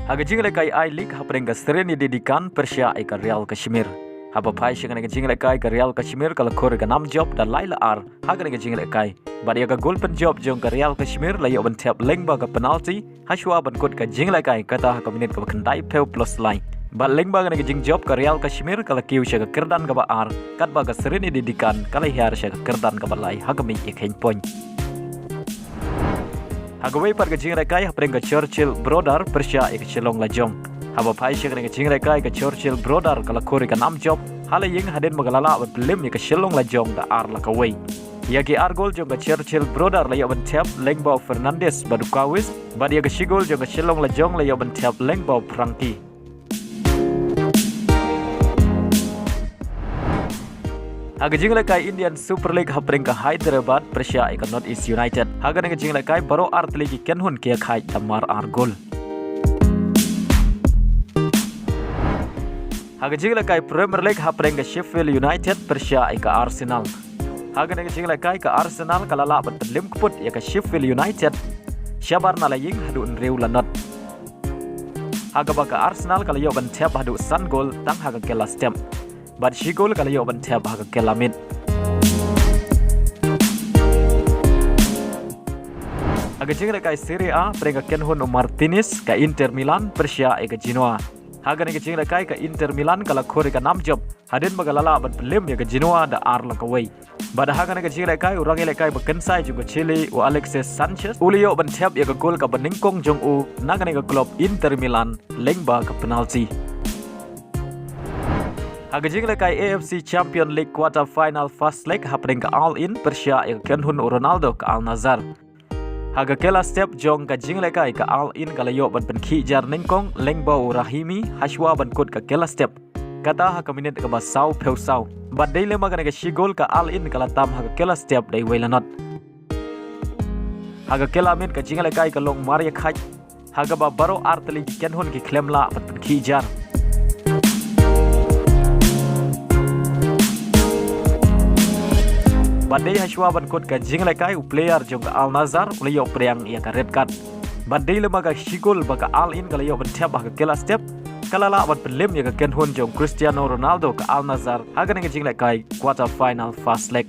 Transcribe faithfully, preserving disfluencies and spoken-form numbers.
Ha ka jinglehkai I-League hapdeng ka Sreni Didi Khan pyrshah ïa ka Real Kashmir. Haba phai sha kane ka jinglehkai ka Real Kashmir ka la khur ïa ka nam jop da lai la ar ha kane ka jinglehkai. Bad ïa ka gol pynjop jong ka Real Kashmir la ïoh ban thep lyngba ka penalty hashwa ban kut ka jinglehkai kata ha ka minit kaba khyndai phew plus lai. Bad lyngba kane ka jingjop ka Real Kashmir ka la kiew sha ka kyrdan kaba ar katba ka Sreni Didi Khan ka la hiar sha ka kyrdan kaba lai ha ka miet ïa ka point. Ha kawei pat ka jinglehkai hapdeng ka Churchill Brother pyrshah ïa ka Shillong Lajong. Haba phai sha kane ka jinglehkai ka Churchill Brother ka la khur ïa ka nam jop ha la ïing hadien ba ka la lah ban pynlem ïa ka Shillong Lajong da ar la kawei. Ïa ki ar gol jong ka Churchill Brother la ïoh ban thep lyngba u Fernandes bad u Kawis, bad ïa ka shi gol jong ka Shillong Lajong la ïoh ban thep lyngba u Frankie. Ha ka jinglehkai Indian Super League hapdeng ka Hyderabad pyrshah ïa ka North East United. Ha kane ka jinglehkai baroh ar tylli ki kynhun ki ïakhaid da mar ar gol. Ha ka jinglehkai Premier League hapdeng ka Sheffield United pyrshah ïa ka Arsenal. Ha kane ka jinglehkai ka Arsenal ka la lah ban pynlem kput ïa ka Sheffield United shabar na la ïing haduh hynriew la not. Ha kaba ka Arsenal ka la ïoh ban thep haduh san gol tang ha ka kylla step. Bad shi gol ka la ïoh ban thep ha ka kylla miet. Ha ka jinglehkai Serie A hapdeng ka kynhun u Martinez ka Inter Milan pyrshah ïa ka Genoa. Ha kane ka jinglehkai ka Inter Milan ka la khur ïa ka nam jop hadien ba ka la lah ban pynlem ïa ka Genoa da ar la kawei. Bad ha kane ka jinglehkai u rangïalehkai ba kynsai jong ka Chile u Alexis Sanchez u la ïoh ban thep ïa ka gol kaba nyngkong jong u na kane ka club Inter Milan lyngba ka penalty. Ha ka jinglehkai A F C Champion League quarter final first leg hapdeng ka Al Ain pyrshah ïa ka kynhun u Ronaldo ka Al Nassr. Ha ka kylla step jong ka jinglehkai ka Al Ain ka la ïoh ban pynkhih jar nyngkong lyngba u Rahimi hashwa ban kut ka kylla step. Kata ha ka minit kaba saw phew saw. Bad dei lem ma kane ka shi gol ka Al Ain ka la tam ha ka kylla step da iwei la not. Ha ka kylla miet ka jinglehkai ka long mar ïakhaid ha kaba baroh ar tylli ki kynhun ki khlem lah ban pynkhih jar. Bad dei hashwa ban kut ka jinglehkai u player jong ka Al Nassr u la ïoh pdiang ïa ka red card. Bad dei lem ma ka shi gol ba ka Al Ain ka la ïoh ban thep ha ka kylla step ka la lah ban pynlem ïa ka kynhun jong Cristiano Ronaldo ka Al Nassr ha kane ka jinglehkai quarter final first leg.